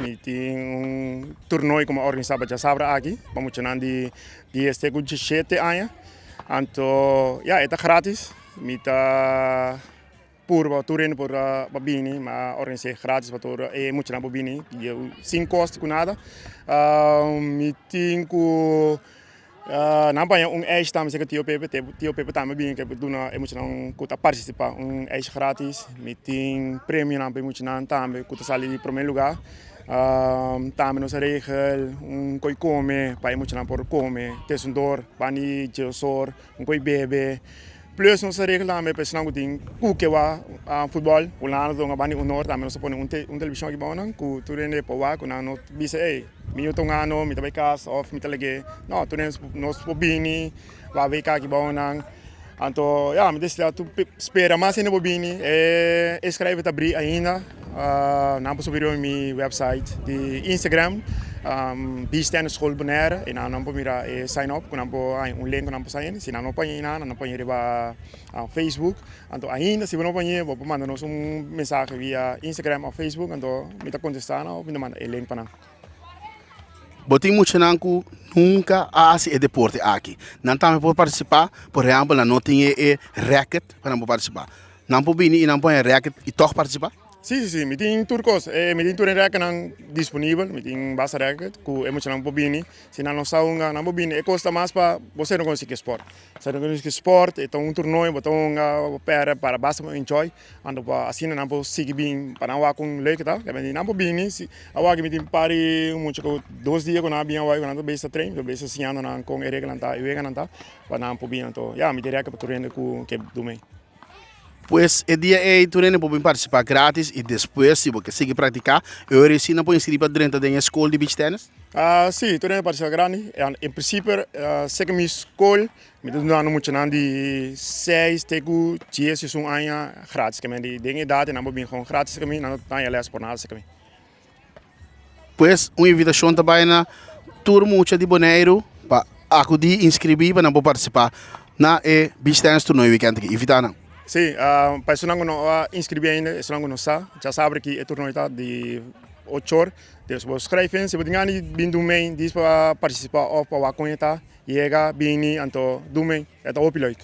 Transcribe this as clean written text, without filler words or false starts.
Mi tin un torneo ku mi a organisá pa djasabra aki pa muchanan di 10 te ku 17 aña. Anto ya, e ta gratis. Mi ta purba tur hende por pa bini. Mi a organis'é gratis pa tur e muchanan por bini sin kosto ku nada. Mi tin ku nan paña un ijs tambe serka Tio Pepe. Tio Pepe tambe bini ke duna e muchanan ku ta partisipá un ijs gratis. Mi tin premionan pa e muchanan tambe ku ta sali di promé lugá. Tambe nos a regel un koi kome pa e muchanan por kome tesundor bani djesor un koi bebe. Plus nos a regel tambe pa esnan ku tin ku ke wak futbòl Hulanda ta hunga bani honor tambe nos a pone un televishon aki bou nan ku tur hende por wak ku nan no bisa ey mi no ta hunga no mi ta bai kas òf mi ta lag'é no tur hende nos por bini wak WK aki bou nan. Anto ya mi ta desea tur spera mas hende por bini e inschrijven ta abri ainda nan por subi riba mi website di Instagram Beach Tennis School Bonaire y nan por mira e sign up cu nan por haña un link cu nan por sign in si nan no por haña nan nan por haña riba Facebook anto ainda si bo no por haña bo por manda nos un mensahe via Instagram of Facebook anto mi ta contesta nan of mi ta manda e link pa nan. Bo tin muchanan ku nunka a hasi e deporte aki. Nan tambe por partisipá. Por ehèmpel, nan no tin e rèket pa nan por partisipá. Nan por bini i nan por haña rèket i tòg partisipá? Sí, sí, sí. Mi tin tur kos. Mi tin tur e rèketnan disponibel. Mi tin basta rèket ku e muchanan por bini. Si nan no sa hunga, nan por bini. E kos ta mas pa bo ser un konsiki spòrt. Ser un konsiki spòrt, e ta un tornoe, bo ta hunga, bo pèrdè, para basta bo enjoy. Anto pa asina nan por sigui bin pa nan wak kon leuk ta. Kende di nan por bini si awor mi tin par di mucha ku dos dia ku nan a bin awor ku nan ta bisa train, ta bisa siñando nan kon e reglanan ta, e weganan ta pa nan por bin. Anto ya mi diria ke pa tur hende ku ke dumei. Pues e dia ei tur hende por bin partisipá gratis i despues si bo ke sigui praktiká e ora ei si nan por inskribí pa drenta den e skol di beach tennis? Si, tur hende partisipá gratis. En prinsipio seke mi skol Mi ta duna muchanan di seis te ku 11 aña gratis ke men di den edat nan por bin gewoon gratis ke mi nan no ta haña les por nada ke mi. Pues un invitashon ta bai na tur mucha di Boneiru pa akudí inskribí pa nan por partisipá na e Beach Tennis Toernooi wikènt aki. Invitá nan. Sí, pa esunnan ku no a inskribí ainda, esunnan ku no sa, dja sabri ki e toernooi ta di ocho or. Dus bo skrijf in si bo tin gana di bin dun mei dis pa partisipá òf pa wak kon e ta. Yega, bini, anto dun mei. E ta hopi leuk.